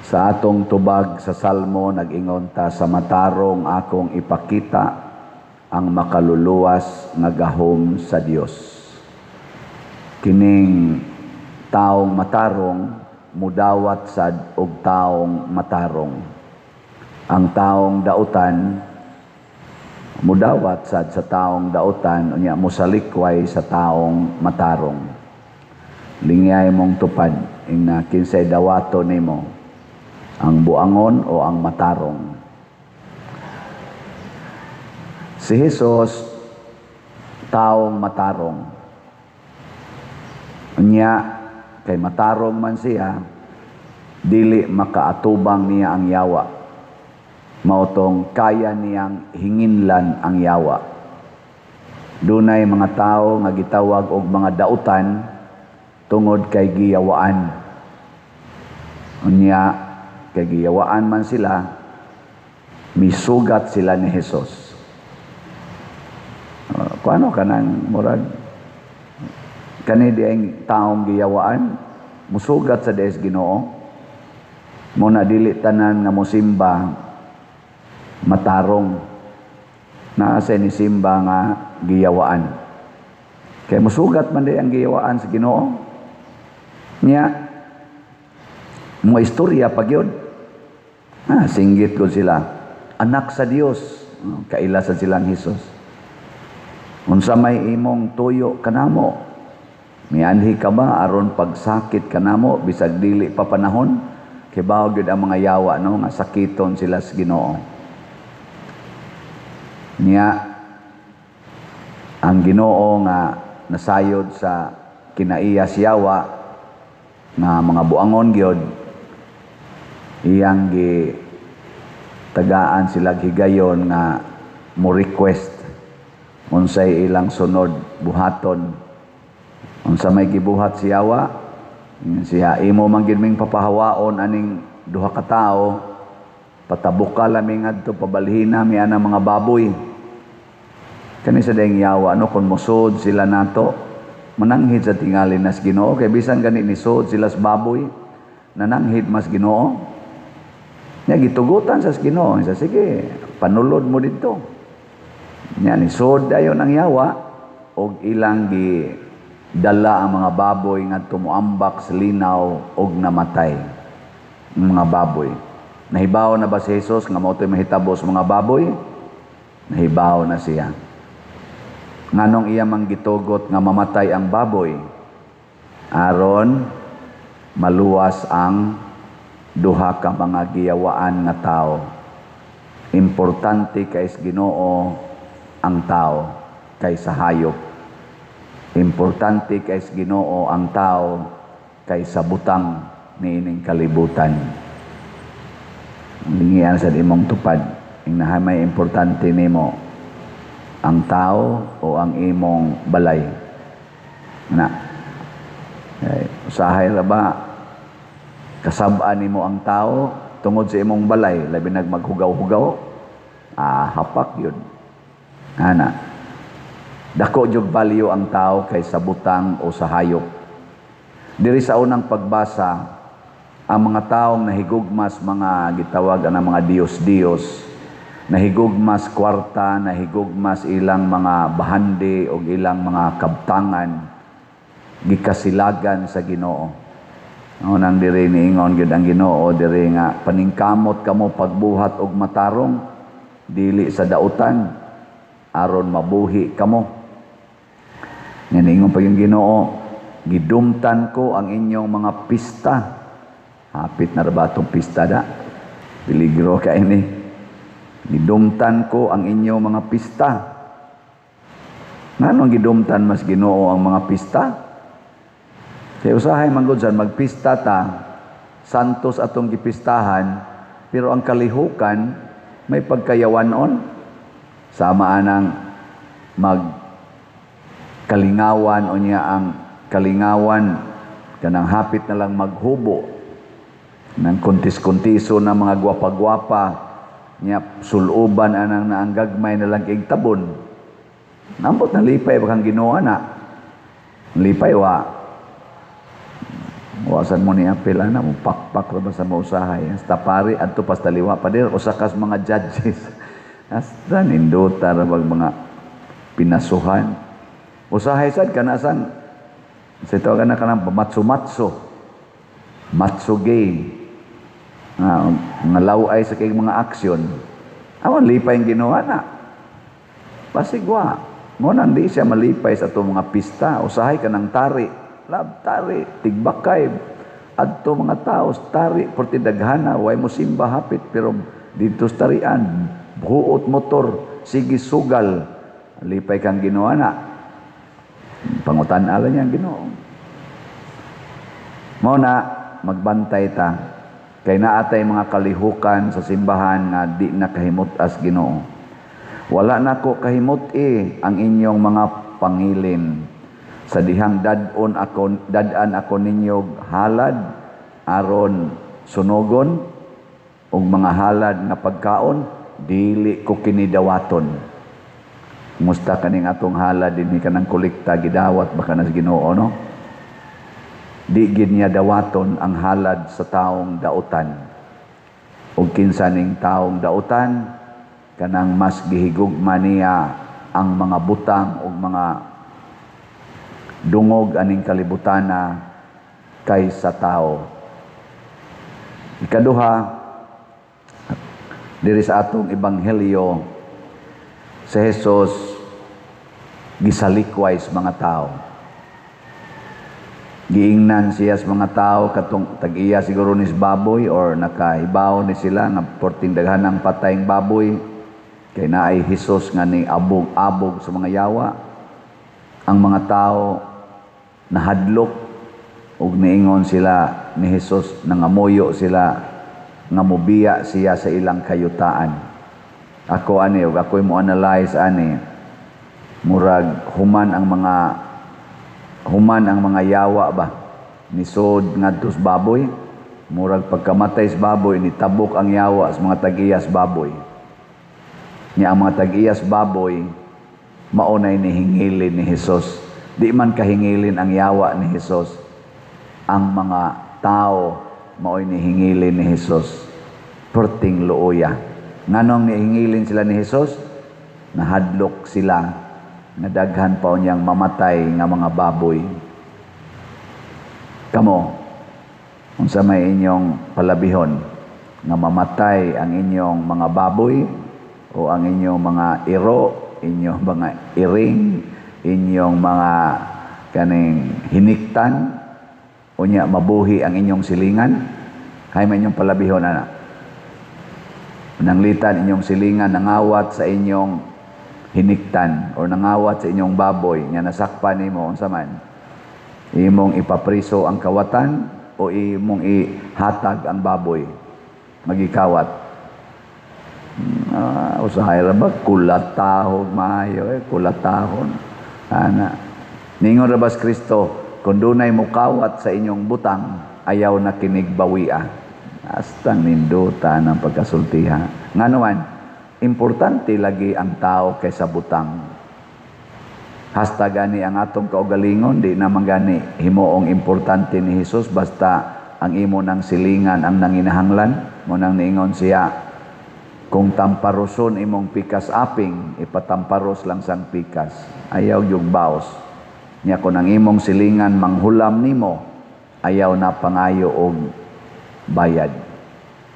Sa atong tubag sa Salmo, nag-ingon ta, "Sa matarong akong ipakita ang makaluluwas nga gahom sa Dios." Kining taong matarong mudawat sad og taong matarong. Ang taong dautan mudawat sad sa taong dautan, unya mosalikway sa taong matarong. Lingyay mong tupad ingna kinsay dawato nimo, ang buangon o ang matarong? Si Jesus, taong matarong. Unya kay matarong man siya, dili makaatubang niya ang yawa. Mao tong kaya niyang hinginlan ang yawa. Dunay mga tao nga gitawag og mga dautan tungod kay giyawaan. Unya kay giyawaan man sila, misugat sila ni Jesus. Kuano kanang murag kani di ang taong giyawaan musugat sa des Ginoo. Mo na dili tanan nga mosimba matarong. Naa sa ni simba nga giyawaan. Kay musugat man di ang giyawaan sa Ginoo. Nya mo istorya pag yun. Ah, singgit ko sila. "Anak sa Dios." Oh, kaila sa silang Jesus. "Unsa may imong tuyo kanamo? Mianhi ka ba aron pagsakit kanamo bisag dili pa panahon?" Kibaw gyud ang mga yawa, no, nga sakiton sila sa Ginoo. Nya ang Ginoo nga nasayod sa kinaiya yawa nga mga buangon gyud, iyang gi tagaan sila higayon nga mo request unsay ilang sunod buhaton. Unsa may gibuhat si yawa? Siya, "Imo man gid ming papahawaon aning duha ka tawo, patabuka lami ngadto, pabalhina mi anang mga baboy." Kani sa dayang yawa, no, kung mosud sila nato, mananghid sa tingali nas Ginoo, kay bisan gani nisud sila sa baboy, nananghid mas Ginoo. Nya gitugutan sa Ginoo, sa, "Sige, panulod mo didto." Nya nisud dayon ang yawa og ilang gi dala ang mga baboy ngadto moambak sa linaw og namatay ang mga baboy. Nahibaw na ba si Jesus nga mao to'y mahitabo sa mga baboy? Nahibaw na siya. Nganong iya mang gitugot nga mamatay ang baboy? Aron maluwas ang duha ka mga giyawaan nga tao. Importante kay Ginoo ang tao kaysa hayop. Importante kay Ginoo ang tao kaysa butang niining kalibutan. Lingian sa imong tupad ing may importante nimo, ang tao o ang imong balay? Na. Ay, usahay ra ba kasab-an nimo ang tao tungod sa imong balay, labi nag maghugaw-hugaw? Ah, hapak yun. Ana. Dako jud value ang tao kaysa butang o sa hayop. Diri sa unang pagbasa, ang mga taong nahigugmas mga gitawag ang mga diyos-diyos, nahigugmas kwarta, nahigugmas ilang mga bahandi o ilang mga kabtangan, gikasilagan sa Ginoo. Nang diri niingon gyud ang Ginoo diri nga paningkamot kamo pagbuhat og matarong, dili sa dautan, aron mabuhi kamo. Nga niingon pa yung Ginoo, "Gidumtan ko ang inyong mga pista." Hapit na ra ba atong pista da? Peligro ka ini. "Gidumtan ko ang inyong mga pista." Nganong gidumtan mas Ginoo ang mga pista? Kay usahay man gud san magpista ta, santos atong gipistahan, pero ang kalihukan may pagkayawanon. Sama anang mag kalingawan o niya ang kalingawan kanang hapit na lang maghubo ng kuntis-kuntiso na mga gwapa-gwapa niya, suluban anang naang gagmay na lang kig tabon. Nambot na lipay ba kang Ginoo na? Lipay wa. Wasan mo ni apil ana mo, pakpak ra ba sa mausahay. Hasta pari adto pa sa taliwa pader, usa kas mga judges. Hasta nindota ra bag mga pinasuhan. Usahay sad kana sang sa tawagan na kanang matso-matso. Matso gay. Nga laway sa kay mga aksyon. Awan lipay ang Ginoo na. Pasigwa. Mo nang di siya malipay sa atong mga pista. Usahay ka ng tari. Lab tari, tigbakay. Adto mga tao, tari, porti daghana, way mo simba hapit, pero dito sa tarian, buot motor, sige sugal. Lipay kang Ginoo na. Pangutan ala niya ang Ginoo. Mao na magbantay ta kay naatay mga kalihukan sa simbahan nga di na kahimut-as Ginoo. Wala nako kahimut-i ang inyong mga pangilin. Sa dihang dad-on ako, dad-an ako ninyo halad aron sunogon ug mga halad nga pagkaon, dili ko kini dawaton. Musta kaning atong halad dinhi kanang kolekta, gidawat ba kana sa Ginoo, no? Di gid niya dawaton ang halad sa taong dautan. Ug kinsa ning taong dautan? Kanang mas gihigugma niya ang mga butang ug mga dungog aning kalibutana kaysa tao. Ikaduha, diri sa atong ebanghelyo, si Jesus gisalikway sa mga tao. Giingnan siya sa mga tao katong tag-iya siguro ni baboy or nakahibaw ni sila nga porting daghan ang patayng baboy kay naay Hesus nga ni abog-abog sa mga yawa. Ang mga tao nahadlok ug niingon sila ni Hesus, nangamuyo sila nga mobiya siya sa ilang kayutaan. Ako ani, ug ako'y mo analyze ani, murag human ang mga yawa ba nisod ngadto sa baboy, murag pagkamatay sa baboy, nitabok ang yawa sa mga tag-iyas baboy. Nya ang mga tag-iyas baboy maunay nihingilin ni Hesus. Di man kahingilin ang yawa ni Hesus, ang mga tao mao'y nihingilin ni Hesus. Perting luoya. Nganong nihingilin sila ni Hesus? Nahadlok sila nga daghan pa niyang mamatay nga mga baboy. Kamo, unsa may inyong palabihon, nga mamatay ang inyong mga baboy o ang inyong mga iro, inyong mga iring, inyong mga kaning hiniktan, unya mabuhi ang inyong silingan? Hay may inyong palabihon ana? Nanglitan inyong silingan nangawat sa inyong hiniktan or nangawat sa inyong baboy nga nasakpan nimo, unsa man? Imong ipapriso ang kawatan o imong ihatag ang baboy magikawat? Usahay ra ba kulatahog maayo eh, kulatahon ana. Ningon ra bas Kristo, kung dunay mukawat sa inyong butang, ayaw na kinig bawia. Hasta nindota ng pagkasultiha. Ngano man, importante lagi ang tao kaysa butang. Hasta gani ang atong kaugalingon, di naman gani himuong importante ni Hesus, basta ang imo ng silingan ang nanginahanglan. Mo nang niingon siya, kung tamparoson imong pikas aping, ipatamparos lang sang pikas. Ayaw yung baos. Nya kung ang imong silingan manghulam nimo, ayaw na pangayo og bayad.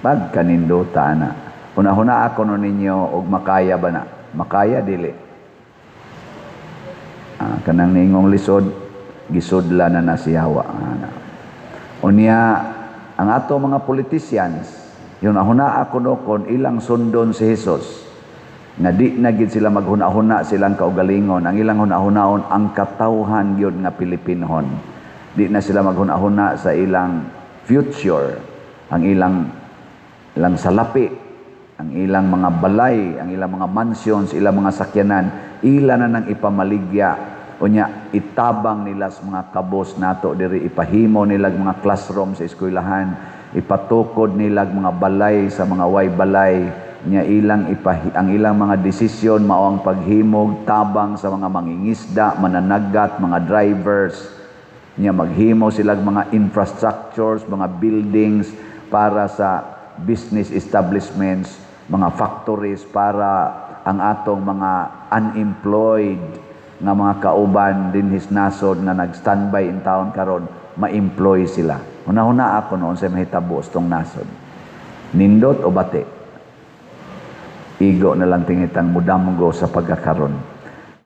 Pagkanindota na. Una-huna ako no ninyo og makaya ba na? Makaya dili? Kanang ningong lisod, gisudla na na siyawa. Na. Unya, ang ato mga politicians, yun ahuna ako no kon ilang sundon si Jesus, nga di na gid sila maghuna-huna silang kaugalingon. Ang ilang huna-hunaon ang katawhan gyud nga Pilipinhon. Di na sila maghuna-huna sa ilang future, ang ilang salapi, ang ilang mga balay, ang ilang mga mansions, ilang mga sakyanan, ila na nang ipamaligya. Unya itabang nila sa mga kabos nato diri, ipahimo nila mga classroom sa eskwelahan, ipatukod nila mga balay sa mga way balay nya ilang ipahi, ang ilang mga desisyon mao ang paghimog tabang sa mga mangingisda, mananagat, mga drivers. Nya maghimo sila mga infrastructures, mga buildings para sa business establishments, mga factories, para ang atong mga unemployed nga mga kauban dinhi sa nasod nga nag-standby in town karon, ma-employ sila. Huna-huna ako noon sa mahitabo sa tong nasod. Nindot o bati? Igo na lang tingitang mudamgo sa pagkakaron.